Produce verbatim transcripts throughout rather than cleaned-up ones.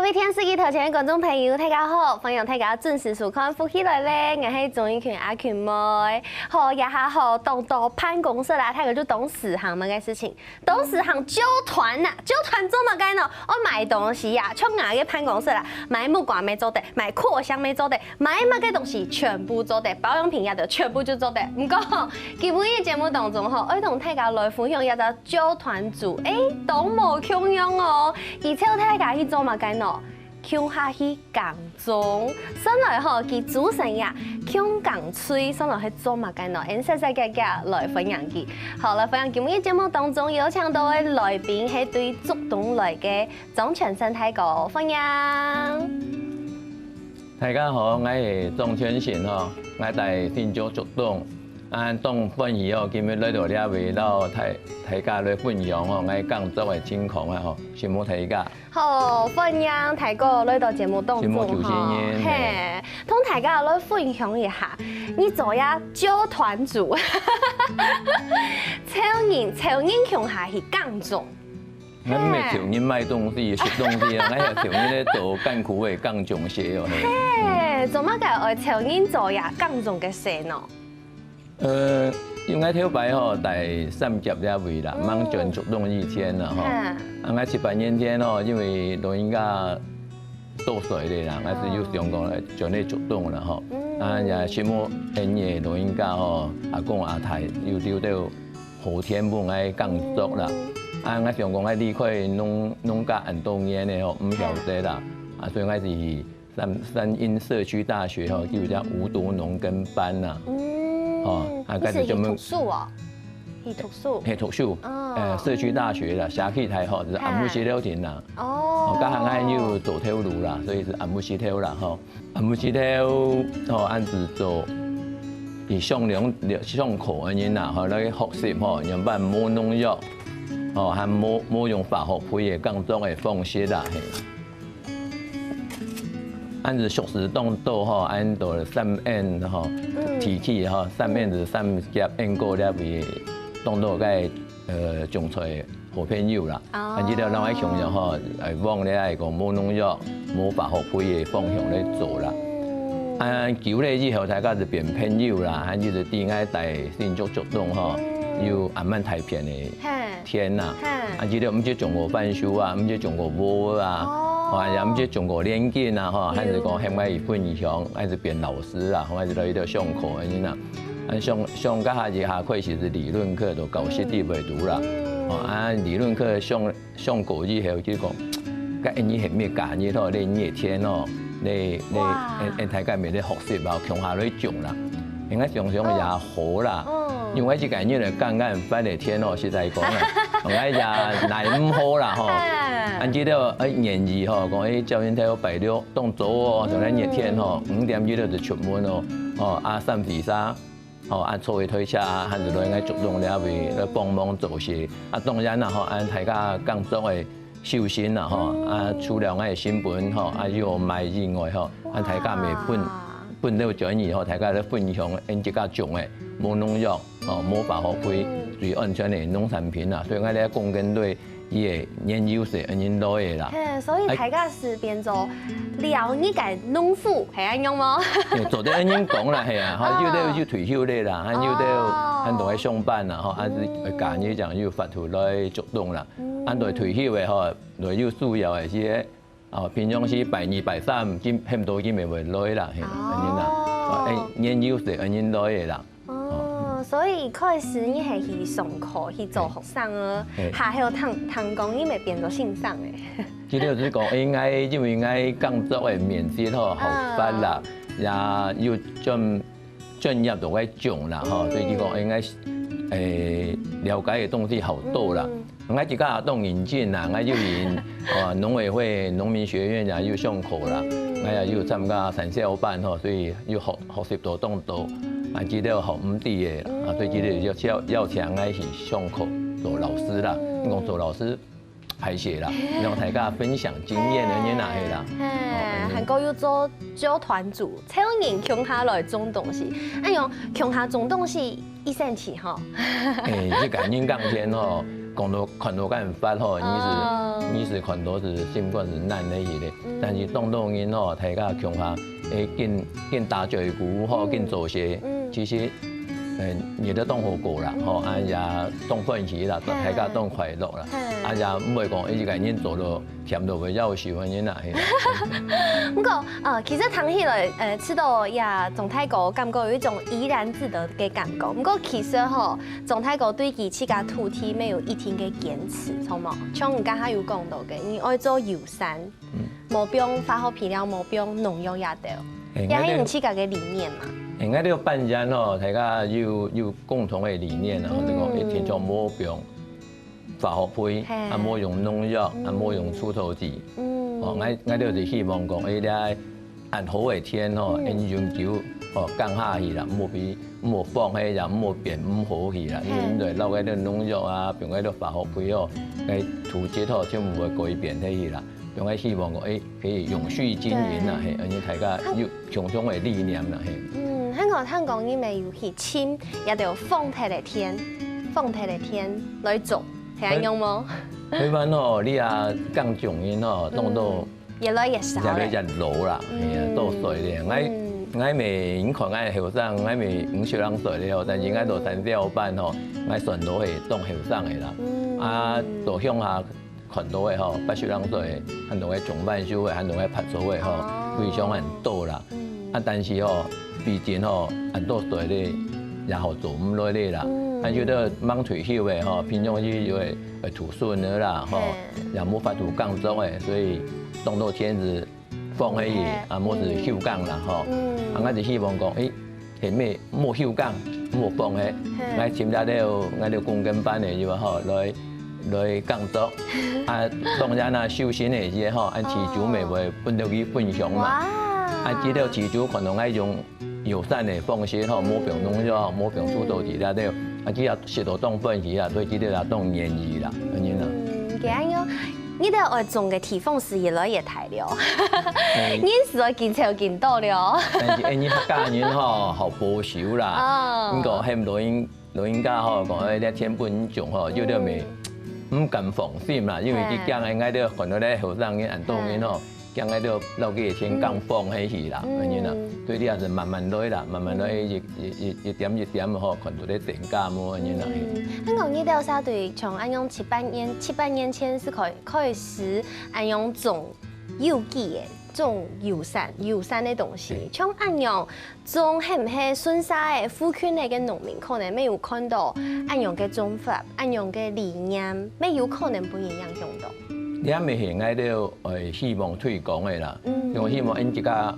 各位電視機頭前个觀眾朋友，大家好！歡迎大家準時收看《福氣來了》，𠊎係鍾意群阿群妹。好，這下吼，當多辦公室啦，大家就當時行麼个事情？當時行揪團吶，揪團做麼个呢？愛買東西呀，像𠊎个辦公室啦，買木瓜乜做得，買擴香乜做得，買麼个東西全部做得，保養品也都全部就做得。毋過，今晡日節目當中吼，愛同大家來分享一隻揪團族，誒，當無共樣哦！佢招大家去做麼个呢？ 共下去耕種。算來吼，佢組成呀，共耕隊，算來係做麼个呢？𠊎細細个个來分享佢。好，來分享今晡日節目當中邀請到个來賓係對竹東來个張全勝大哥，歡迎。大家好，𠊎係張全勝吼，𠊎在新竹竹東，啊，當歡喜哦，今日來到這位，摎大大家來分享吼，𠊎耕作个情況啊吼，承蒙大家。 好，歡迎大哥來到節目當中吼。承蒙主持人。嘿，同大家來分享一下，你做這揪團族，招人招人共下去耕種。𠊎毋係招人買東西、食東西啊，𠊎係招人來做艱苦个耕種事哦。嘿，做麼个愛招人做這耕種个事呢？ 呃，因為頭擺吼，在三峽這位啦，吂轉竹東以前啦吼。啊，𠊎七八年前吼，因為老人家多歲了啦，𠊎就有想講來轉來竹東啦吼。啊，也承蒙𠊎个老人家吼，阿公阿太有留到好田分𠊎耕作啦。啊，𠊎想講𠊎離開農農家恁多年了吼，毋曉得啦。啊，所以𠊎就去 三三鶯社區大學吼，就有隻無毒農耕班吶。嗯，吼，啊，你係去讀書哦？去讀書？去讀書，哦，呃，社區大學啦，社區大學，就係阿姆斯特丹啦。哦，該下𠊎有做頭路啦，所以係阿姆斯特丹啦吼。阿姆斯特丹吼，恁樣做，佢上兩上課个人啦，吼，來學習吼，仰般無農藥，吼，還無無用化學肥个耕作个方式啦，嘿。 恁樣熟事當多吼，恁樣三鶯吼，地區吼，三鶯就三峽鶯歌這位當多个呃種菜好朋友啦。恁樣就摎𠊎共樣吼，愛往這个講無農藥、無化學肥个方向來做啦。啊，久了以後，大家就變朋友啦，恁樣就知𠊎在新竹竹東吼，有恁樣大片个田吶。啊，佢兜毋識種過番薯啊，毋識種過禾啊，吼，也毋識種過蓮根啊，吼，還係講喊𠊎去分享，還係變老師啊，吼，還係來這上課恁樣啊。啊，上上該下一下開始係理論課，就教實地為主啦。吼，啊，理論課上上過以後，就講，該恁樣係毋係假日吼，來熱天吼，來來，哇，恁恁大家面來學習啊，共下來種啦。應該想想也好啦。 因為這个人來講，𠊎發个天哦，實在講啊，𠊎也奈毋何啦吼。恁樣就，哎，願意吼，講，哎，朝晨頭拜六當早哦，像咱熱天吼，五點以後就出門哦，哦，啊，三四儕，哦，啊，坐一台車，還係來𠊎竹東這位來幫忙做事。啊，當然啦吼，恁大家耕作个 修身啦吼，啊，除了𠊎个成本吼，啊，有賣以外吼，啊，大家也分分了轉去吼，大家來分享𠊎自家種个無農藥吼，無化學肥，最安全个農產品啦。所以𠊎這講緊對佢个原由係恁樣來个啦。嘿，所以大家係變做尞日个農夫，係恁樣無？嘿，做得恁樣講啦，係啊，吼，有兜有退休个啦，還有兜還在該上班啦，吼，啊，係假日正有發出來竹東啦。 恁樣退休个吼，來有需要个係，哦，平常時拜二拜三，今，喊到今晡日會來啦，嘿，恁樣啦。哦，哎，原由係恁樣來个啦。哦，所以開始你係去上課，去做學生哦，嘿。下後聽，聽講你乜變做先生个。其實就係講，哎，𠊎，因為𠊎耕作个面積吼，好闊啦，也有專 專業都愛種啦，吼，所以就講應該，誒，了解个東西好多啦。𠊎自家也當認真啦，𠊎就去，哦，農委會、農民學院也有上課啦，𠊎也有參加產銷班吼，所以有學，學習到當多，啊，知道學毋知个啦，啊，所以今日就邀，邀請𠊎去上課做老師啦。你講做老師， 歹勢啦，讓大家分享經驗个人啊，係啦。嘿，哦，還過又做揪團族，招人共下來種東西。哎喲，共下種東西一生趣吼。哎，這个人耕田吼，講到看到該發吼，你係你係看到係心肝係難个去咧。但是當多人吼，大家共下，誒，緊緊打嘴鼓吼，緊做事，其實，誒，日子當好過啦，吼，啊也當歡喜啦，大家當快樂啦，啊也毋會講一個人做到 甜到會夭壽个人啊，係。毋過，呃，其實聽起來，呃，知道呀，鍾大哥感覺有一種怡然自得个感覺。毋過其實吼，鍾大哥對佢自家土地乜有一定个堅持，著無？像你剛才有講到个，你愛做友善，無放化學肥料，無放農藥也得，也係你自家个理念嘛。應該就半間吼，大家有有共同个理念啊，就講一定就無放 化學肥，啊無用農藥，啊無用除草劑。哦，𠊎𠊎兜就希望講，誒，這恁好个田吼，恁永久，哦，降下去啦，莫比莫放忒啦，莫變毋好去啦，因為你就落該兜農藥啊，變該兜化學肥哦，該土質吼全部會改變忒去啦。用𠊎希望講，誒，可以永續經營啦，嘿，而且大家有共同个理念啦，嘿。嗯，聽講聽講，你乜有去尋，也就放忒个田，放忒个田來種。 係恁樣無？台灣吼，你啊，耕種人吼，當多越來越少咧。越來越老啦，係啊，多歲咧。𠊎𠊎乜，你看𠊎後生，𠊎乜五十零歲咧吼，但是𠊎都三十半吼，𠊎算都係當後生个啦。啊，到鄉下看到个吼，八十零歲，還都係上班族个，還都係拍手个吼，非常很多啦。 啊，但是吼，畢竟吼，恁多歲咧，也好做毋落咧啦。啊，有兜吂退休个吼，平常時就會會渡孫仔啦，吼，也無法度耕作个，所以當多田就放忒去，啊，無就休耕啦，吼。啊，𠊎就希望講，誒，係乜莫休耕，莫放忒，𠊎尋這兜𠊎兜工耕班个，就話吼，來來耕作。啊，當然啦，收成个時節吼，恁飼豬乜會分到佢分享嘛。 啊，佢兜飼豬可能愛用友善个方式吼，無放農藥，無放除草劑啦，對。啊，佢也食到當歡喜啊，所以佢兜也當願意啦，恁樣啦。嗯，該恁樣，你兜愛種个地方係越來越大了，人係愛緊湊緊多了。但是，誒，你客家人吼，好保守啦，哦，應該很多人 老人家吼，講，誒，這田分你種吼，有兜乜毋敢放心啦，因為佢驚𠊎兜看到這後生人恁多人吼，驚𠊎兜落去田耕荒忒去啦，恁樣啦。所以你還係慢慢來啦，慢慢來，一一一一點一點吼，看到這增加無，恁樣啦。嗯，恁講你兜社對像恁樣七八年，七八年前係開開始恁樣種有機个，種友善友善个東西，像恁樣 種係毋係順續个附近个農民可能乜有看到恁樣个種法，恁樣个理念，乜有可能分人影響到。這乜係𠊎兜誒希望推廣个啦，因為希望𠊎自家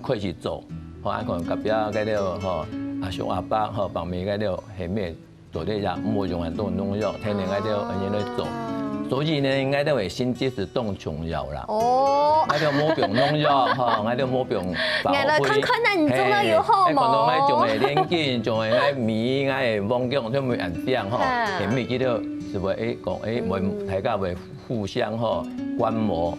開始做，吼，啊，可能隔壁該兜吼，阿叔阿伯吼，旁邊該兜係乜 做得呀，莫用恁多農藥，天天𠊎兜恁樣來做。所以呢，𠊎兜个心智係當重要啦。哦，𠊎兜莫放農藥吼，𠊎兜莫放化學肥。來看看啊，你做到有好無？嘿，看到𠊎種个蓮根，種个𠊎米，𠊎个黃薑，全部恁靚吼，係毋係佢兜係會誒講誒，會大家會互相吼觀摩，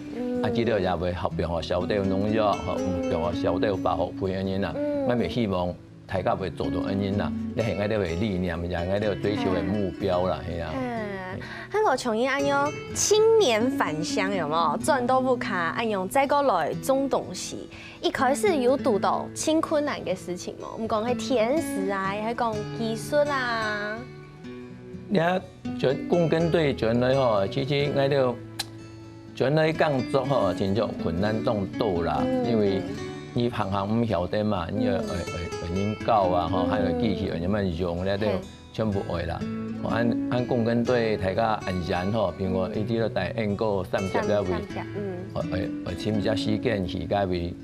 啊，佢兜也會合併吼，少兜農藥吼，嗯，變吼少兜化學肥恁樣啦。𠊎乜希望 大家會做到恁樣啦，這係𠊎兜个理念，也係𠊎兜追求个目標啦，係啊。嗯，還有像你恁樣青年返鄉有無？轉到屋下恁樣再過來種東西，一開始有堵到盡困難个事情無？毋管係天時啊，還係講技術啊。你看，轉工耕隊轉來吼，其實𠊎兜 轉來耕作吼，真正困難當多啦，因為你行行毋曉得嘛，你愛愛愛愛人教啊，吼，還有機器愛仰般用，這兜全部愛啦。吼，恁恁工耕隊大家恁遠吼，比如講一直都帶恁過三十這位，愛愛愛尋一隻時間去該位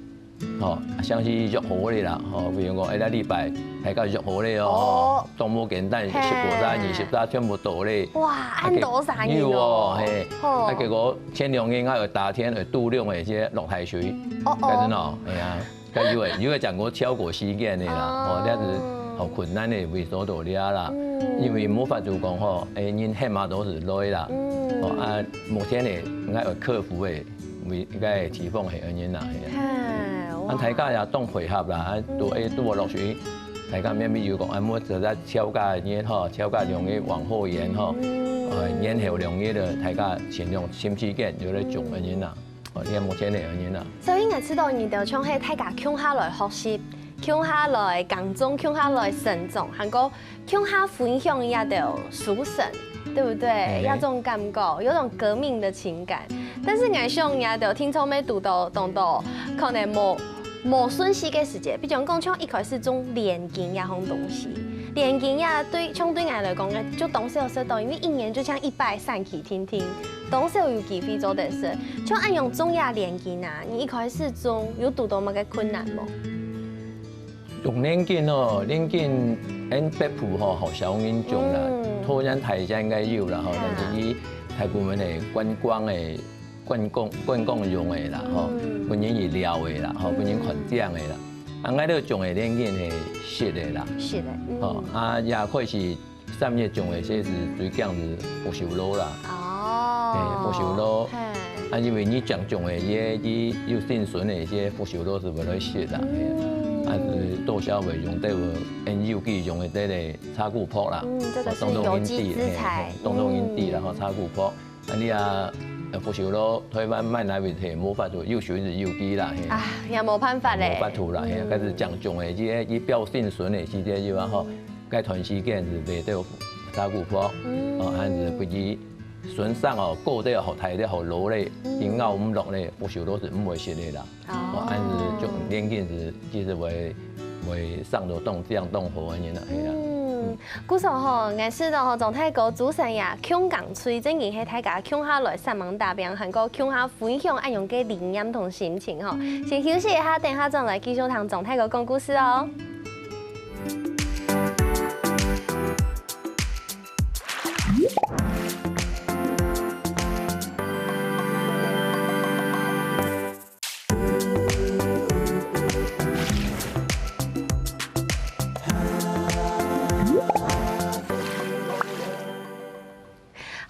吼，像係約好咧啦，吼，比如講，哎，這禮拜大家約好咧哦，吼，當無簡單，十過儕、二十儕全部到咧。哇，恁多儕人哦。有哦，嘿，啊，結果前兩日𠊎有打天，有堵兩个這落大水，哦哦，該陣哦，哎呀，該有个有个講過超過時間个啦，哦，這樣子好困難个，為所到這啦，因為無法度講吼，哎，人喊嘛都係來啦，哦，啊，目前呢，𠊎有克服个，為該地方係恁樣啦，係啊。 啊，大家也當配合啦，啊，都會都會落水，大家面面有講，啊，莫只在超過一日吼，超過兩日往後延吼，呃，延後兩日的，大家盡量心時間有咧種个人啊，哦，這目前的人啊。所以𠊎知道你兜像係大家共下來學習，共下來耕種，共下來生長，還過共下分享這兜收成，對不對？嘿。這種感覺，有種革命的情感。但是𠊎想這兜聽眾們堵到當多，可能無 無順序个時節，比如講，像一開始種蓮根這項東西，蓮根呀，對，像對𠊎來講，就當少食到，因為一年就像一擺產期定定，當少有機會做得食。像恁樣種這蓮根啊，你一開始種有堵到麼个困難無？種蓮根哦，蓮根，𫣆北部吼，好少人種啦，嗯。桃園、大溪應該有啦吼，啊。但是佢大部分係觀光个 觀光，觀光用个啦，吼，嗯。分人去尞个啦，吼，分人看景个啦。啊，𠊎兜種个蓮根係熟个啦。熟个，嗯。吼，啊，也可以係三月種个，這係最驚係福壽螺啦。哦。嘿，福壽螺。嘿。啊，因為你正種个，佢，佢有新筍个，這福壽螺係會來食啦。嘿啊。嗯。啊，係多少會用到，𫣆有機用个這个茶菇粕啦。嗯，這個是有機之財。嘿，當做有機啦，嗯。吼，茶菇粕。 啊，你啊，呃，福壽螺，台灣買來面係無法度，有時係有機啦，嘿。啊，也無辦法咧。無法度啦，嘿，嗯。但是正種个，這个，佢標新筍个時節有啊吼，嗯。該段時間係賣到茶菇粕，嗯。哦，還係不止筍上哦，高得好，大得好，螺咧，嗯。佢咬毋落咧，福壽螺係毋會食个啦。 哦，恁樣就蓮根係，其實會，會生到當靚當好恁樣啦，係啊。嗯，故所吼，𠊎試著吼，莊大哥、朱生也共耕種，正經係大家共下來煞猛打拚，還過共下分享恁樣个理念同心情吼。先休息一下，等下轉來繼續聽莊大哥講故事哦。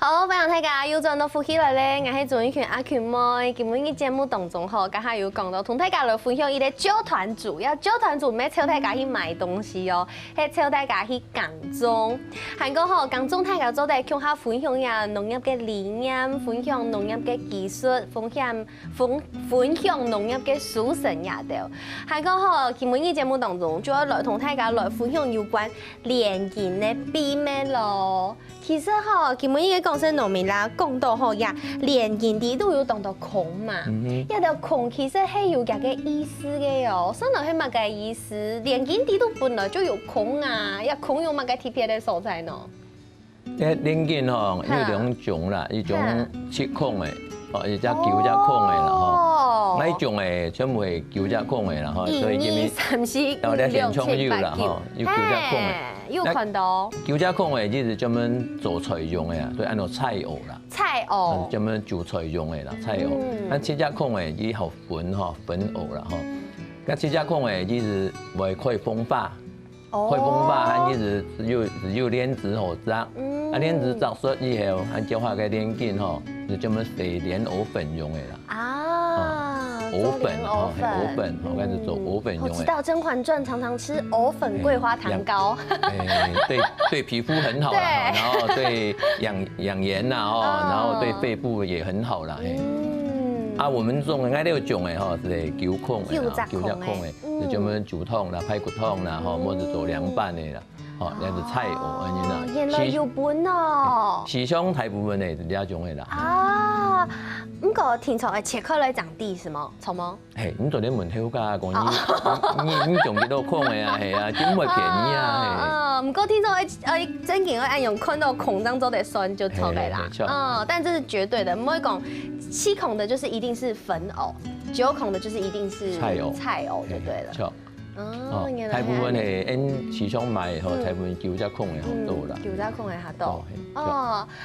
好，歡迎大家又轉到福氣來了，𠊎係朱一群阿群妹。今晡日節目當中吼，頭下有講到同大家來分享一個揪團組，這揪團組毋係湊大家去買東西哦，係湊大家去耕種。還過吼，耕種大家做得共下分享呀農業个理念，分享農業个技術，分享 分，分享農業个收成這兜。還過吼，今晡日節目當中就愛來同大家來分享有關蓮根个秘密咯。其實吼，今晡日个講生農民啦，講到吼呀，蓮根裡肚有當多糠嘛，嗯哼。這兜糠其實係有佢个意思个哦。算來係麼个意思？蓮根裡肚本來就有糠啊，這糠有麼个特別个所在呢？ 這蓮根吼，哈。有兩種啦，一種哈。七孔个，哦，一隻九隻孔个啦，吼。哦。該種个全部係九隻孔个啦，吼，一，所以這邊，二，三，四，哦，這五，六，現場有啦，七，八，九。吼，有九隻孔个。嘿，有看到。該九隻孔个，其實專門做菜用个啊，所以安到菜莢啦。菜莢。嗯，專門煮菜用个啦，菜莢。嗯。該七隻孔个，佢好粉吼，粉莢啦，吼。該七隻孔个，其實會開風化。 哦。開風化，佢係有，有蓮子好摘。嗯。啊，蓮子摘熟以後，佢就下个蓮根吼，就專門做蓮藕粉用个啦。啊，哦，藕粉吼，做蓮藕粉。嘿，藕粉吼，嗯。該係做藕粉用个。我知道《甄嬛傳》常常吃藕粉桂花糖糕。嘿，養，哎，對，對皮膚很好啦，對。吼，然後對養，養顏啦，吼，哦。然後對肺部也很好啦，嘿。嗯。啊，𠊎兜種个，𠊎兜種个吼，係九孔个啦，九隻孔个。九隻孔个。 嗯。就專門煮湯啦、排骨湯啦，吼，或者做涼拌个啦，吼，哦，這係菜莢恁樣啦。原來有分哦。時，時常大部分个係這種个啦。啊，毋過聽說愛切開來整理，是無？著無？嘿，你昨天問頭家講，哦。你，你，你種幾多孔个啊？嘿啊，真毋會便宜啊，嘿。哦，毋過聽說愛，愛正經愛用看到孔正做得算就著个啦。嘿，嘿，嘿，著。哦，但這是絕對的，毋會講七孔的，就是一定是粉藕，九孔的，就是一定是菜莢。菜莢就對了。嘿，著。 哦，哦，原來大部分係恁樣。𫣆市場買吼，嗯。大部分九隻孔个好多啦。嗯，九隻孔个較多。哦，嘿，哦，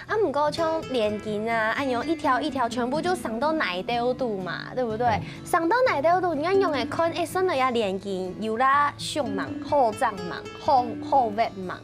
啊，毋過像蓮根啊，恁樣一條一條全部就生到泥兜肚嘛，對不對？嗯。生到泥兜肚，你愛仰般看，哎，算來這蓮根有啦，生猛、好長猛、好，好活猛，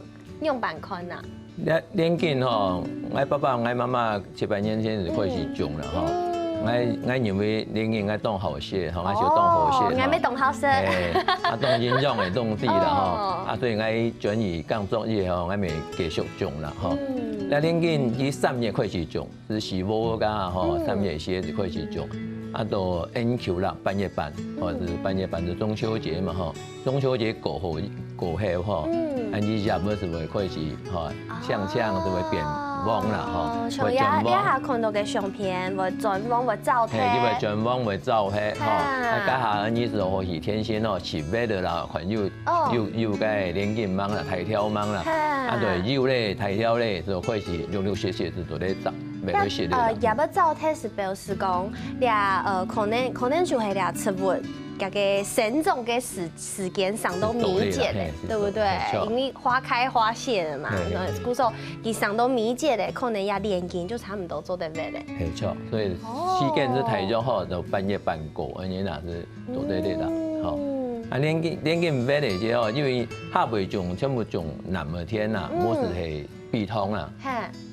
仰般看啊？ 蓮，蓮根吼，𠊎爸爸、𠊎媽媽七八年前就開始種了吼。嗯。𠊎，𠊎認為年紀𠊎當好食，吼，𠊎就當好食，哦，𠊎乜當好食。哎，啊，當營養个東西啦，吼。哦。啊，所以𠊎轉去工作以後，𠊎乜繼續種啦，吼。嗯。那年紀佢三月開始種，係四五月个，吼，嗯。三月、四月就開始種。啊，到恁久啦，八月半，吼，嗯。係八月半係中秋節嘛，吼。 中秋節過後，過後吼，嗯。恁樣葉仔就會開始吼，哦。青青就會變黃啦吼，哦，像這，會轉黃。這下看到个相片，會轉黃，會燥忒。嘿，就會轉黃會燥忒吼。啊。啊，該下恁樣係好去天線吼，食物个啦，看有，哦。有，有个年紀吂啦，大條吂啦，哈。啊，對，有咧，大條咧，就開始綠綠色色，就做得摘，袂會食咧啦。呃，葉仔燥忒係表示講，這，呃，可能，可能就係這植物，這个生長个時 時間上到尾節咧，係，對不對？係，係，係，係。因為花開花謝了嘛，係，係，係。故所佢上到尾節咧，可能這年紀就差不多做得噦咧。係，著，所以時間係大約吼，就八月半過，恁樣啦，係做得噦啦，吼。嗯。啊，年紀，年紀噦咧，就吼，因為下背種全部種南个天啦，嗯。無就係 避風啦。嘿。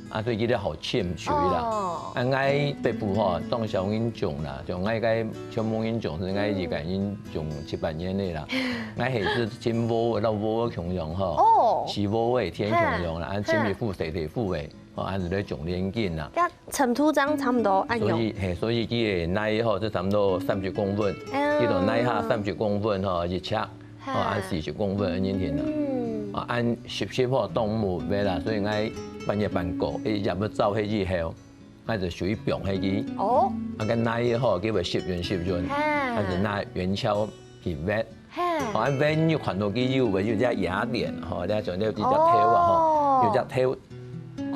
啊，所以佢就好浸水啦。哦。啊，𠊎北部吼，當少人種啦，像𠊎該全部人種，係𠊎一個人種七八年个啦。嗯。𠊎係係浸禾，摎禾共樣吼。哦。係禾个天共樣啦，嘿。啊，浸一副細細副个，吼，啊，就來種年景啦。該程度上差不多恁樣。所以，嘿，所以佢个泥吼，就差不多三十公分，嗯。佢个泥下三十公分吼，一尺。 哦，嘿。恁四十公分恁樣定啦。嗯。啊，恁濕濕吼，當無噦啦，所以𠊎半夜半過，一入去燥忒以後，𠊎就水放下去。哦。啊，該泥吼，叫佢濕潤濕潤，嘿。啊，就拿圓鍬去噦。嘿。哦，恁噦你看到佢有無？有隻芽點，吼，你像這隻頭啊，吼，哦。有隻頭，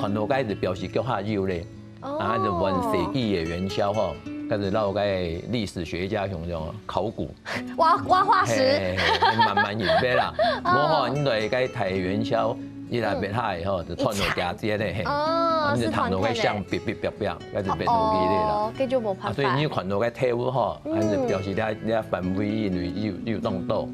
看到該就表示腳下有咧。 哦。啊，就換細支个圓鍬吼，該就摎該歷史學家像種考古。挖，挖化石。嘿，嘿，嘿，慢慢去挖啦。哦。無吼，你對該大圓鍬，一下挖下去吼，就斷了家節咧，嘿。哦，你就聽到該聲嗶嗶啪啪，該就挖落去咧啦。哦，這就無辦法。啊，所以你看到該頭吼，嗯。還是表示你，你範圍以內有，有當多。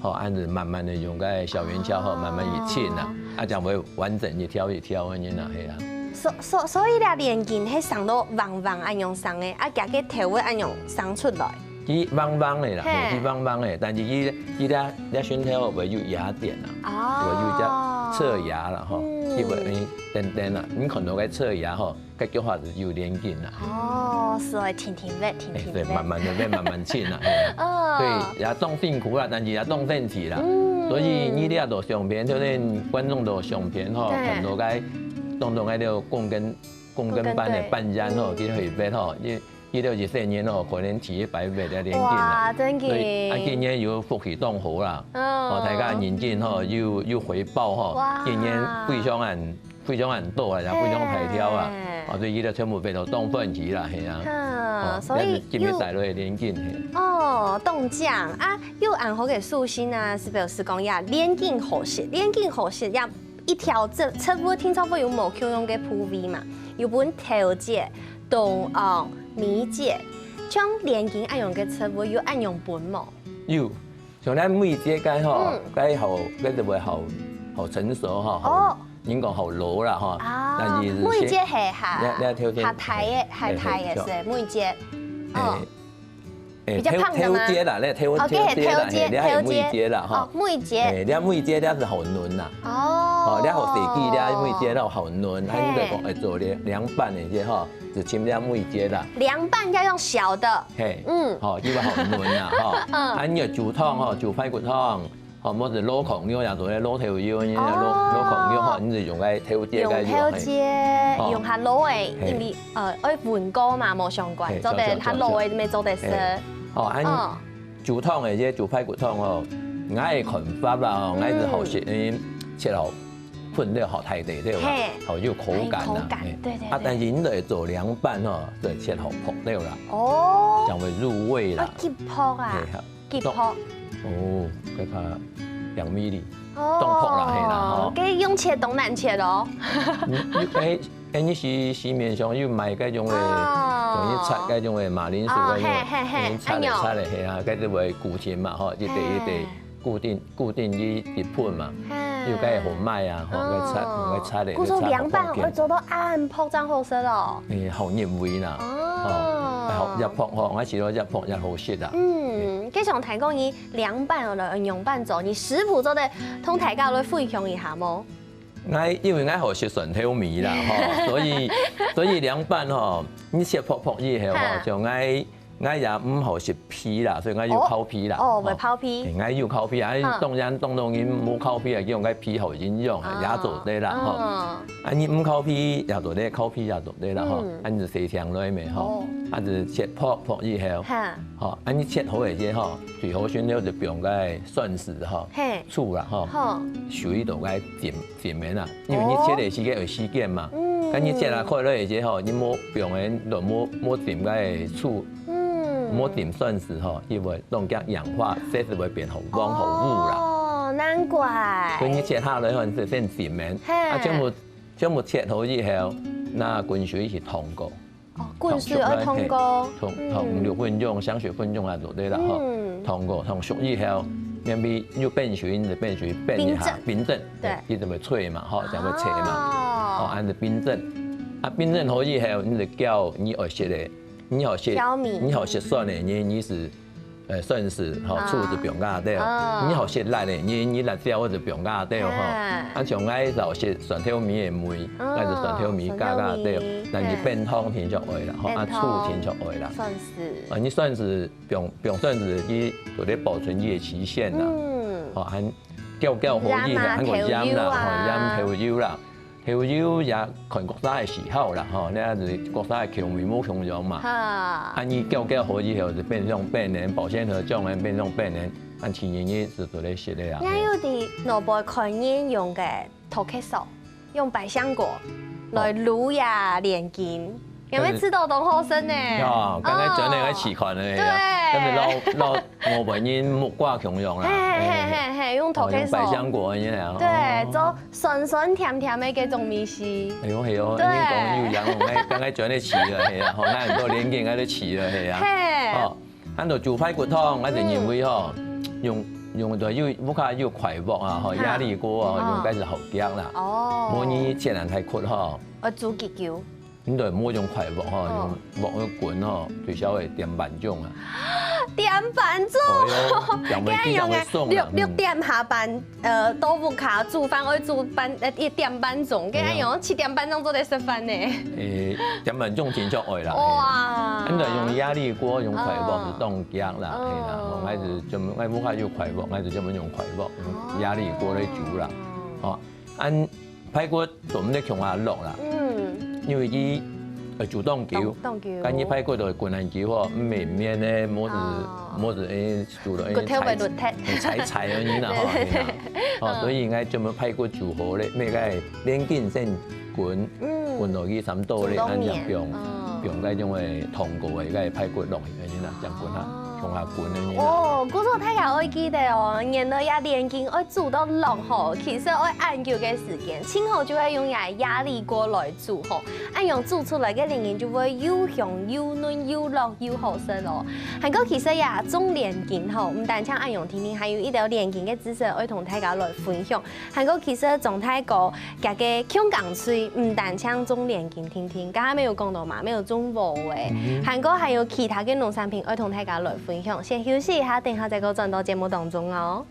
吼，恁樣慢慢个用該小圓鍬吼，哦。慢慢去浸啊，啊，正會完整一條一條个呢啦，係啊。所，所，所以這年景係生到黃黃恁樣生个，啊，佢个頭會恁樣生出來。佢黃黃个啦，嘿。嘿，佢黃黃个，但是佢，佢這，這脣頭會有芽點啊，哦。會有一隻側芽啦，吼，嗯。佢會，欸，等等啊，你看到該側芽吼， 該腳下就有年景啦。哦，所以定定挖，定定挖。欸，對，慢慢地挖，慢慢浸啦，嘿。哦。對，也當辛苦啦，但是也當神奇啦。嗯。所以你這張相片，就係觀眾个相片吼，對。看到該當中該條鋼筋，鋼筋板个板間吼，對。佢去挖吼，佢，佢就一世人吼，可能第一擺挖个年景啦。哇，真个。所以，啊，今年有福氣當好啦。哦。哦，大家認真吼，有，有回報吼。哇。今年非常恁 非常恁多啊，也非常大條啊。嘿。啊，所以佢兜全部變到當歡喜啦，係啊。哈，哦，所以這係今日帶來个年景，嘿。哦，當靚啊，有恁好个樹性啊，係表示講呀，年景好食，年景好食呀，一條植，植物定著會有無共樣个部位嘛，有分頭節、中央、尾節，像年景恁樣个植物有恁樣分無？有， 像咱尾節該吼，嗯。該好，該就會好，好成熟吼，好，哦。人講好老啦吼。啊，但是係尾節係下，你，你頭先，下大个，下大个係尾節。哦。欸，欸，比較胖的嗎？頭，頭節啦，你頭，哦，對，頭節啦，頭節，嘿，你係尾節啦，吼。哦，尾節。欸，你尾節你係好嫩啦。哦。哦，你好細支，你尾節你好嫩，嘿。啊，你就講，欸，做涼，涼拌个這吼，就浸這尾節啦。涼拌要用小的。 嘿，嗯。吼，佢會好嫩啊，吼。嗯。啊，你愛煮湯吼，煮排骨湯，吼，無就滷炕肉也做得，滷豆油，你滷，哦。滷炕肉吼，你就用該頭節該肉，用頭節，嘿。吼。用下滷个，嘿。因為，呃，愛溫過嘛，無相關，嘿，做得，著，著，下滷个，著，著。乜做得食。嘿。吼，啊，你，嗯。煮湯个，這煮排骨湯吼，𠊎个看法啦，吼，𠊎係好食，嗯。嗯，切好，分量好大塊，對吧？嘿。好有口感啊，哎，口感，嘿。對，對，啊，對。但是你得做涼拌吼，得切好薄料啦。哦。正會入味啦。愛極薄啊。嘿，好。 極薄。哦，該較兩米厘，哦，當薄啦，嘿啦，吼。該用切當難切哦。嗯，有，欸，欸，你市，市面上有賣該種个，哦。像你切該種个馬鈴薯該種个，哦，嘿，嘿，嘿，用切个，哎喲。切个，嘿啊，該就會固定嘛，吼，一塊一塊嘿。固定，固定一，一盆嘛，嘿。有該好賣啊，吼，該切，哦。該切个，故所涼拌會做到恁薄正好食哦。欸，好入味啦，哦。吼。哦，越薄吼，𠊎試著越薄越好食啊。嗯，該像聽講你涼拌哦，仰般做？你食譜做得同大家來分享一下無？𠊎因為𠊎好食蒜頭米啦吼，所以所以涼拌吼，你切薄薄以後吼，哈。像𠊎𠊎也毋好食皮啦，所以𠊎有哦，烤皮啦。哦，會烤皮。嘿，𠊎有烤皮啊，嗯。當然當多人無烤皮啊，叫𠊎皮好營養啊，啊。也做得啦吼。嗯。啊，你毋烤皮也做得，烤皮也做得啦吼。嗯。啊，你就洗淨來咩吼，哦。啊，就切薄薄以後，哈。吼，啊，你切好个時吼，最好先了就放該蒜絲吼，嘿。醋啦吼，好。水都該浸浸个啦，因為你切个時間有時間嘛。哦。嗯。啊，你切啊開了个時吼，你無放个，無無浸該醋，嗯。無浸蒜絲吼，佢會 當佢氧化，色素會變好黃好烏啦。哦，難怪。所以你切下來吼，你就先浸面，嘿。啊，全部全部切好以後，那滾水去燙過。哦，滾水愛燙過。燙燙五六分鐘，香水分鐘啊，做得啦吼。嗯。燙過燙熟以後，面皮又冰水，你就冰水冰一下，冰鎮。冰鎮。對。佢就會脆嘛，吼，就會脆嘛。哦。哦，恁樣冰鎮。啊，冰鎮好以後，你就攪你愛食个，你好食，調味。你好食酸个，你你是 呃，蒜絲吼，啊。醋就放較多。啊。你好食辣个，你你辣椒就放較多吼。啊。啊，像𠊎就食蒜頭米个味，啊，𠊎就蒜頭米加較多，蒜頭米，但是冰糖添少愛啦，吼，啊，冰糖。醋添少愛啦。蒜絲。啊，你蒜絲放放蒜絲，佢做得保存佢个期限啦。嗯。吼，還攪攪好以後，還有鹽啦，鹽啊，豆油啊。吼，鹽豆油啦。 豆油也看各儕个喜好啦，吼，你還係各儕个口味無共樣嘛。哈。啊，你攪攪好以後就變成冰个，保鮮盒裝个變成冰个，啊，七日日就做得食个啊。也有在外背看人用个托克索，用百香果來滷呀蓮根，有沒有吃到當好食呢？呀，剛剛轉來个試看个，對。但是老老 外背人木瓜共樣啦。嘿嘿嘿嘿嘿，用托克索。哦，用百香果恁樣啊。對，哦。做酸酸甜甜个該種味緒。哎喲，係哦，對。恁樣講有影哦，𠊎剛剛轉來試了，係啊，吼，𠊎很多蓮根𠊎都試了，係啊。嘿。哦，恁多煮排骨湯，𠊎就認為吼，嗯。用用到有屋下有快鑊啊，吼，哈。壓力鍋啊，嗯。用該就好驚啦。哦。無你切爛排骨吼。呃，煮幾久？ 你就莫用快鑊吼，哦。用鑊去滾吼，最少愛點半鐘啊。點半鐘？哦喲，點半鐘會鬆啊，六，嗯。六點下班，呃，到屋下煮飯愛煮半，呃，一點半鐘，哎呀。該恁樣七點半鐘做得食飯呢。誒，點半鐘真足愛啦。哇。嘿。你就用壓力鍋，用快鑊就當遽啦，哦。嘿啦，吼，𠊎就專門，𠊎屋下有快鑊，𠊎就專門用快鑊，用壓力鍋來煮啦。哦。哦，恁 排骨做毋得共下落啦。嗯。因為佢，呃，煮當久，當，當久。該你排骨就滾恁久吼，毋係綿呢，無就，哦。無就，誒，煮到，誒，骨頭會熝忒。柴，柴柴个人啦，吼，對。係啦。哦，嗯。所以應該專門排骨煮好咧，愛該蓮根先滾，嗯。滾落去差不多咧，煮到綿，恁樣放，嗯。放該種个燙過个該排骨落去，恁樣啦，這樣滾下。哦。 共下滾个呢。哦，故所大家愛記得哦，原來這蓮根愛煮到落吼，其實愛恁久个時間，盡好就愛用這壓力鍋來煮吼，恁樣煮出來个蓮根就會又香又嫩又落又好食咯。還過其實呀，種蓮根吼，毋單淨恁樣定定，還有一條蓮根个知識愛同大家來分享。 還過其實鍾大哥佢个共工序毋單淨種蓮根定定，剛剛有講到嘛，有種禾仔，嗯哼。還過還有其他个農產品愛同大家來分享。先休息一下，等下再過轉到節目當中哦。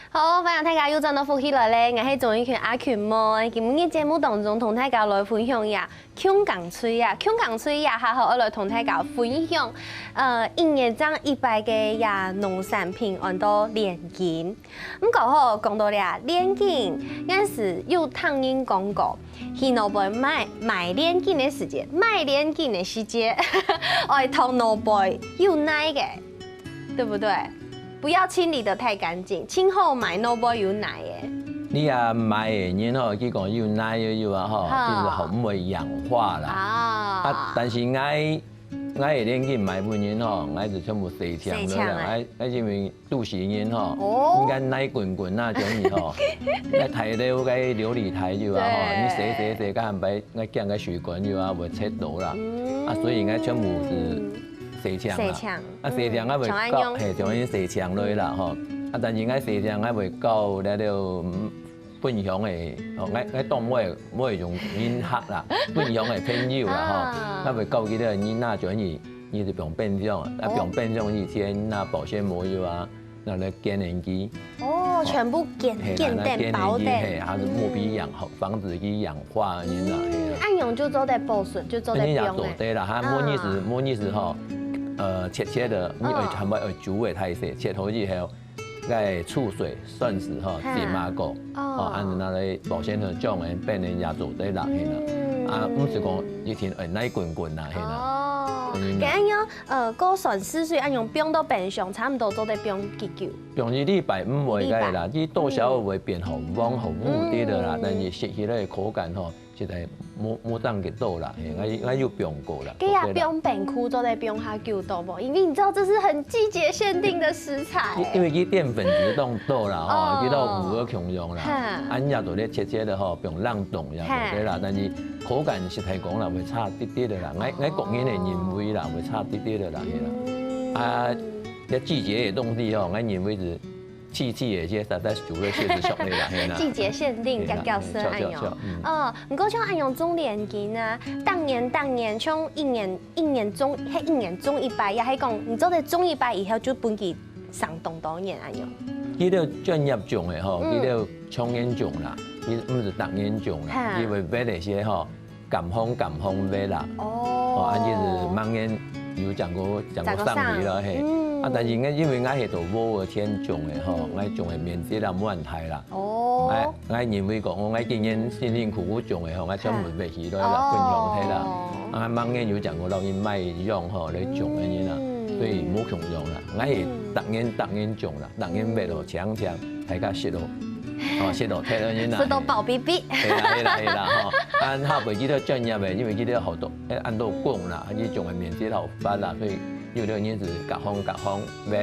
好，歡迎大家又轉到福氣來了，𠊎係鍾玉群阿群妹。今日節目當中同大家來分享一下共工序啊，共工序啊，還好愛來同大家分享，呃，一年正一擺个呀農產品安到蓮根。 毋過吼，講到這蓮根，𠊎係有聽人講過，去外背買，買蓮根个時節，買蓮根个時節，愛同外背有泥个，對不對？不要清理得太乾淨，盡好買外背有泥个。你啊買个人吼，佢講有泥个有啊吼，哈。其實吼毋會氧化啦。啊。啊，但是𠊎 ，𠊎个年紀買分人吼，𠊎就全部洗淨了啦。洗淨啊。𠊎，𠊎因為肚屎人吼，哦。應該奶滾滾那種的吼，該大陸該琉璃台有啊吼，對。你洗洗洗，該下擺𠊎驚該水管有啊，會切到啦。嗯。啊，所以𠊎全部是洗淨啦。洗淨。啊，洗淨啊，會搞，嗯。像恁樣。嘿，像恁洗淨落啦吼。啊，但是𠊎洗淨啊，會搞了了，嗯， 分享个，哦，𠊎，𠊎當會，會用人客啦，分享个朋友啦，吼，啊。𠊎會教佢个囡仔，就你，你就放冰箱啊，啊，哦。放冰箱以前，那保鮮膜有啊，那來乾淨佢。哦，全部乾，嘿，乾淨，那乾淨佢，包的。嘿，還係莫比養，嗯。防止佢氧化，你知道，嘿啊。嗯，恁樣就做得保存，就做得放个。恁樣也做得啦，哈，啊。莫意思，莫意思吼，呃，切切的，你愛，嗯。全部愛煮个，大細，切好以後， 該醋水、蒜絲吼，哈。浸下過，哦。哦，恁樣拿來保鮮盒裝个，冰个也做得啦，嘿啦。嗯。啊，毋使講一定愛奶滾滾啦，嘿啦。哦，嗯。該恁樣，呃，過蒜絲水恁樣放到冰箱，差毋多做得放幾久？放一禮拜毋會該啦，一禮拜。佢多少會變好黃好烏滴个啦，嗯。但是食起來口感吼， 實在無，無當个多啦，嘿，𠊎，𠊎有放過啦。該也放冰庫做得放較久到無？因為你知道這是很季節限定的食材。因，因為佢澱粉質當多啦，吼，哦。佢到五个共樣啦。哈。恁樣做得切切的吼，放冷凍也做得啦，哈。但是口感實在講啦，會差滴滴的啦。𠊎，𠊎個人个認為啦，會差滴滴的啦，嘿啦。嗯。啊，這季節个東西吼，𠊎認為是 試試个，這實在煮了確實熟个啦，嘿啦。季節限定，嘿啦，嘿，較較適合，哎喲。著，著，著，嗯。哦，毋過像恁樣種蓮根啊，逐年逐年，像一年，一年種，係一年種一擺，也係講你做得種一擺以後就分佢生當多年恁樣。佢兜專業種个吼，嗯。佢兜長年種啦，佢毋係逐年種啦，哈。佢會挖个時吼， 減風減風挖啦。哦。哦，恁樣係慢慢有正過，正過生理啦，正過生，嘿。嗯。啊，但是𠊎，因為𠊎係做無个田種个吼，嗯。𠊎種个面積啦，無恁大啦。哦。𠊎，𠊎認為講，𠊎今年辛辛苦苦種个吼，𠊎全部挖起來啦，哦。分享忒啦。啊，慢慢有正過落去賣用吼，來種个人啦，嗯。所以無共樣啦。𠊎係逐年，嗯。逐年種啦，逐年挖落，強強，大家食落，哦，食落，忒个人啦。食到飽嗶嗶。 係啦，係啦，係啦，吼。啊，較袂記得專業个，因為佢兜好多，誒，恁多工啦，佢種个面積好闊啦，所以有个人係隔行隔行挖，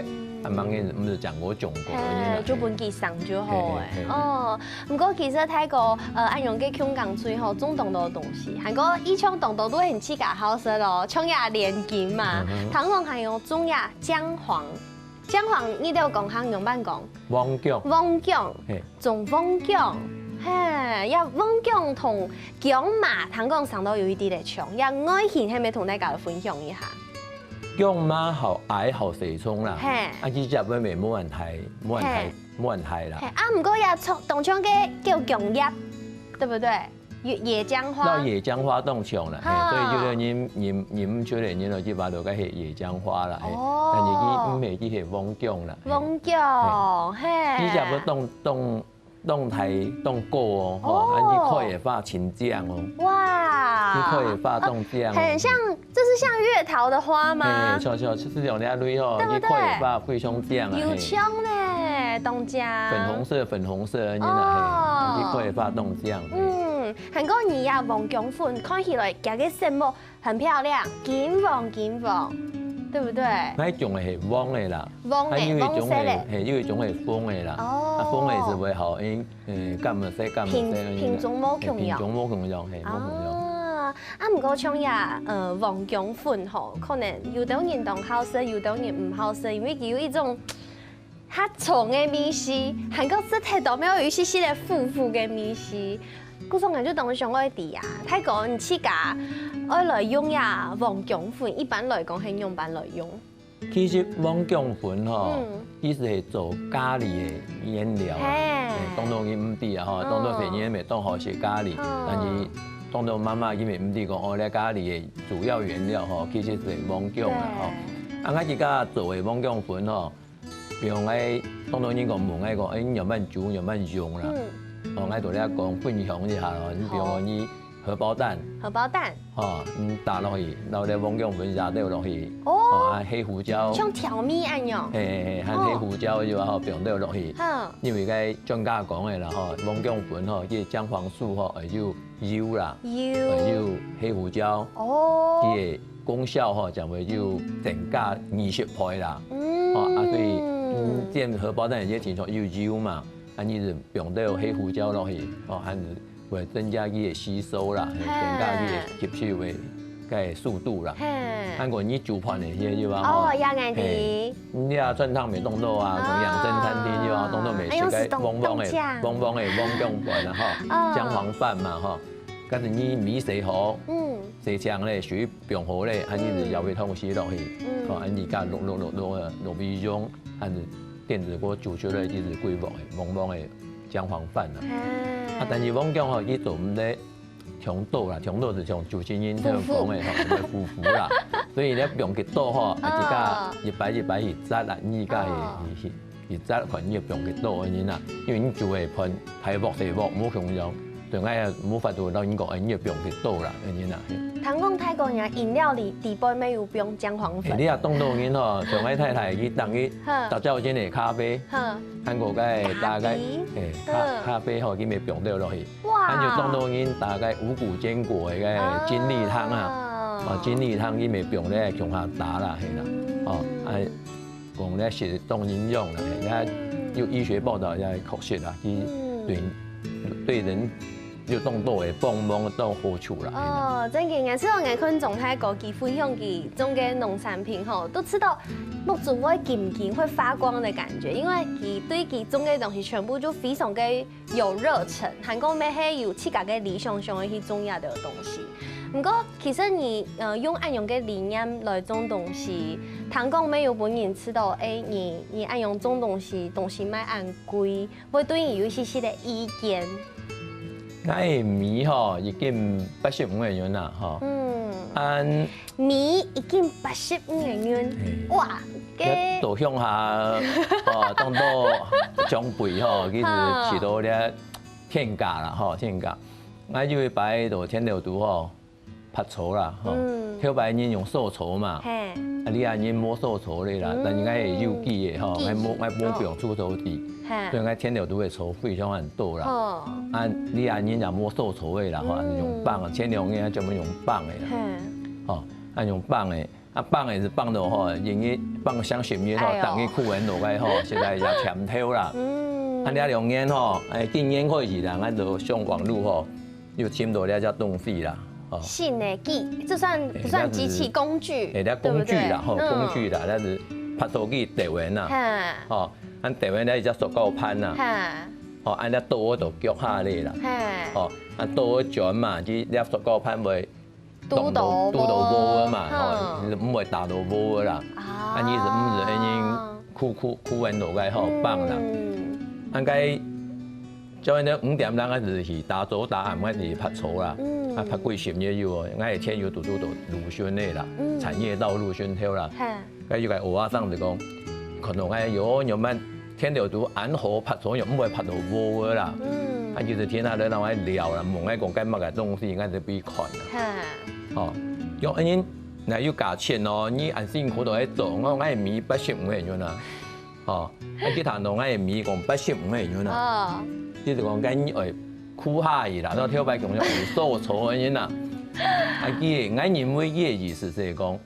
啊，吂人毋係像𠊎種過个人啦。嘿，就分佢生就好誒。嘿，嘿，嘿。哦，毋過其實大哥，呃，恁樣个共耕隊吼，種當多東西，還過以前當多都係自家好食哦，像這蓮根嘛，嗯哼。聽講還有種這薑黃，薑黃你兜講客仰般講？黃薑。黃薑。嘿。 種黃薑，嘿，這黃薑同薑嫲，聽講生到有一滴仔像，這外形係毋係同大家分享一下？薑嫲好矮好細叢啦，嘿。啊，佢葉尾尾無恁大，無恁大，嘿。無恁大啦。嘿，啊，毋過也像，當像个叫薑葉，對不對？野，野薑花。到野薑花當像啦，嘿，哦。所以有个人，人，人毋出來，人就去把它个係野薑花啦，嘿。哦。但是佢毋係，佢係黃薑啦，嘿。黃薑，嘿。嘿。佢葉尾當，當 當大當高哦，吼，哦。啊，佢開个花真靚哦。哇。佢開个花當靚哦。很像，這是像月桃的花嗎？嘿，像，像，就是像那類哦，對不對？佢開个花非常靚啊，有像呢，當靚。粉紅色，粉紅色的，你看，嘿，哦。佢開个花當靚，嘿。嗯，還過你呀，黃薑粉看起來，佢个色目 很漂亮，金黃金黃，對不對？該種个係黃个啦，黃个，還有一種係，黃色个。嘿，有一種係紅个啦。哦。啊，紅个係會好，因，誒，柑仔色，柑仔色，品，品種無共樣。嘿，品種無共樣，嘿，無共樣。啊，啊，毋過像呀，呃，黃薑粉吼，可能有兜人當好食，有兜人毋好食，因為佢有一種 較重个味緒，還過食忒到尾有一息息个苦苦个味緒。故所𠊎就當想愛知啊，大哥，你自家愛來用呀黃薑粉，一般來講係仰般來用？其實黃薑粉吼，嗯。佢係做咖哩个原料啊。嘿。嘿，當多人毋知啊吼，嗯。當多細人仔當好食咖哩，嗯。但是當多媽媽佢毋知講，哦，這咖哩个主要原料吼，其實係黃薑啦吼。對。啊，𠊎自家做个黃薑粉吼， 比如講，當多人講問𠊎講，誒，你仰般煮，仰般用啦？嗯。哦，𠊎同你講分享一下咯。你比如講，好。你荷包蛋，荷包蛋，吼，你打落去，然後咧黃芎粉也倒落去，哦，啊，黑胡椒，像調味恁樣。嘿嘿嘿，還黑胡椒又好放倒落去。嗯，因為該專家講个啦吼，黃芎粉吼，佢个薑黃素吼，會有油啦，油，會有黑胡椒，哦，佢个功效吼，將會有增加二十倍啦。嗯，哦，啊，所以，嗯，煎荷包蛋也聽說有油嘛，啊，你就放到黑胡椒落去，哦，還是會增加佢个吸收啦，嘿，增加佢个吸收个个速度啦。嘿，還過你煮飯个時候啊，哦，吼，也愛嘿，你啊，川燙美凍肉啊，哦，講養生餐廳就啊，凍肉美食个哎喲，是凍，黃黃个，凍醬，黃黃个黃芎粉啊，吼，哦，薑黃飯嘛，吼，但是你米洗好，嗯，洗淨咧，水放好咧，啊，你就舀一湯水落去，嗯，哦，啊，你加落落落落落米用，啊，電子鍋煮出來就是規鑊个黃黃个薑黃飯啊。啊，但是黃芎吼，佢做毋得 強度啦，強度就像主持人頭講个吼，會浮浮啦。所以你放幾多吼，啊，自家一擺一擺去摘啦，你自家去去去摘，看你放幾多个人啊，因為你煮个飯大鑊細鑊無共樣，對，𠊎也無法度摎你講，哎，你放幾多啦，个人啊。聽講泰國人啊，飲料裡底背乜有放薑黃粉。哎，你啊，當多人吼，像𠊎太太去當去，打早間个咖啡，看過該大概，哎，咖咖啡吼，佢乜放倒落去。 哇，還有當多人打該五穀堅果个精力湯啊，啊，精力湯佢乜放咧共下打啦，係啦，哦，啊，講咧係當營養啦，係，有醫學報導也確實啦，佢對對人有當多个幫忙當好處啦，係啦。哦，真个，𠊎試過𠊎看鍾太哥佢分享佢種个農產品吼，都試著目珠會金金會發光个感覺，因為佢對佢種个東西全部就非常个 有熱忱，還過乜係有自家个理想想愛去種這兜東西。毋過，其實你呃用恁樣个理念來種東西，聽講乜有分人試著，哎，你你恁樣種東西，東西賣恁貴，會對你有一息息个意見。𠊎个米吼已經八十五个銀啦，吼。嗯，恁 米已經八十五个銀，哇，該到鄉下，哦，當多長輩吼，其實試著這天價啦，吼，天價。𠊎有一擺到田頭肚吼，拔草啦，吼，頭擺人用掃草嘛，啊，這下人無掃草咧啦，但是𠊎係有機个吼，𠊎無𠊎無放除草劑，所以𠊎田頭肚个草非常恁多啦。啊，這下人也無掃草个啦，吼，用放，前兩年全部用放个啦，吼，啊用放个。 啊，放个係放到吼，因為放上十日吼，哎喲，逐日跍等落來吼，實在也悿頭啦。嗯，啊，這兩年吼，哎，今年開始啦，𠊎就上網路吼，又尋到這隻東西啦，哦。新的機，這算不算機器？工具，哎，這工具啦，吼，對不對？工具啦，但是拍拖機台灣啦，哈，哦，恁台灣咧一隻塑膠盤啦，哈，哦，恁樣倒到腳下咧啦，哈，哦，啊，倒轉嘛，這這塑膠盤會 堵到堵到毛仔嘛，吼，毋會打到毛仔啦。啊，意思毋係恁樣跍跍跍恁落來吼，放啦。恁該朝早五點鐘開始去打早打暗開始拔草啦，啊，拔幾十年有哦，𠊎个田有堵堵到路脣个啦，產業道路脣頭啦。 該有個歐巴桑就講，看到𠊎有有慢田頭肚恁好拔草，又毋會拔到毛仔啦。啊，其實田下來摎𠊎尞啦，問𠊎講該麼个東西，𠊎就分佢看啦。吼，用恁樣，若有價錢哦，你恁辛苦都愛做，𠊎講𠊎米八十五个銀啊。吼，啊，其他人𠊎米講八十五个銀啊。哦，就是講該你愛苦下去啦，然後頭擺講愛掃草恁樣啦。啊，佢个，𠊎認為佢个意思係講，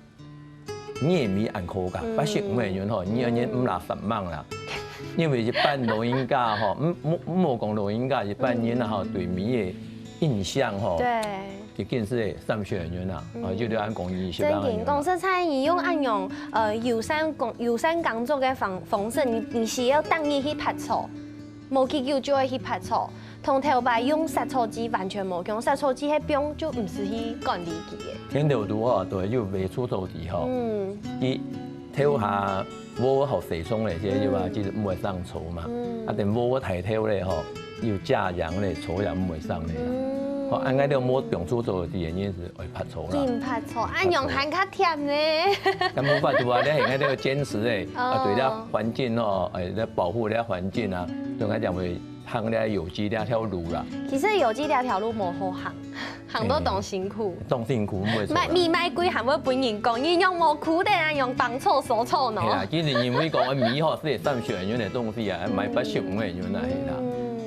你个米恁高價，八十五个銀吼，你恁樣毋拉發夢啦。因為一般老人家吼，毋毋毋好講老人家，一般人啊吼，對米个印象吼，對，一定係三十个銀啦，哦，就係恁講二十个銀啦。正經，講實在，你用恁樣，呃，友善耕友善耕作个方方式，你你係愛逐日去拔草，無幾久就愛去拔草。 同頭擺用殺草劑完全無共，殺草劑係放就毋使去管理佢个。田頭肚吼，對，有賣除草劑吼。嗯，佢頭下禾仔好細叢个，這就話，嗯，其實毋會生草嘛。嗯，啊，等禾仔大頭咧吼，有遮陽咧，草也毋會生咧啦。嗯，吼，恁樣就無放除草劑个原因係愛拔草啦。緊拔草，恁樣還較甜呢。咁無法度啊，你應該都要堅持咧，啊，對這環境吼，哎，來保護這環境啊，所以講才會 行這有機這條路啦。其實有機這條路無好行。行到當辛苦。當辛苦，毋會錯啦。賣米賣貴還會分人講，你仰無苦等啊，用當初所錯喏。係啦，其實因為講米吼，係三十元个東西啊，賣八十五个銀啊，係啦。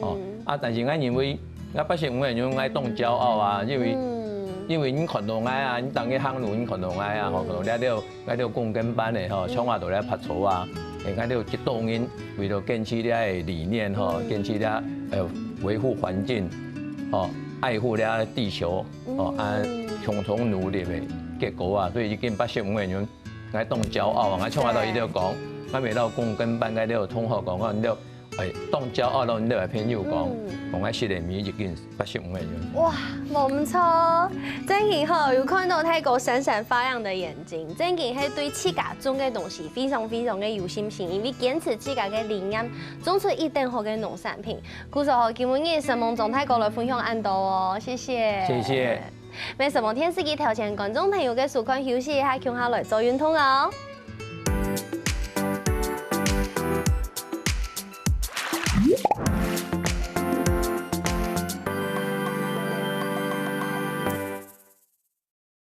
哦，啊，但是𠊎認為，𠊎八十五个銀，𠊎當驕傲啊，因為，因為你看到𠊎啊，你當个行路，你看到𠊎啊，吼，看到了了，𠊎兜共跟班个吼，從下到來拍拖啊，誒，𠊎兜一兜人為了堅持這个理念吼，堅持這，呃，維護環境，吼，愛護這地球，吼，啊，共同努力个結果啊，所以已經八十五个銀，𠊎當驕傲啊！𠊎從下到一直講，𠊎每到共跟班，𠊎都有同學講，講你都，誒，當驕傲咯，你都个朋友講，講𠊎食个米已經八十五个銀。哇，無毋錯，真係吼，有看到大哥閃閃發亮的眼睛，真係係對自家種个東西非常非常个有信心，因為堅持自家个理念，種出一等好个農產品。故所吼，今晡日承蒙鍾大哥來分享恁多哦，謝謝。謝謝。 乜承蒙電視機頭前觀眾朋友个收看，休息一下，共下來做運動哦。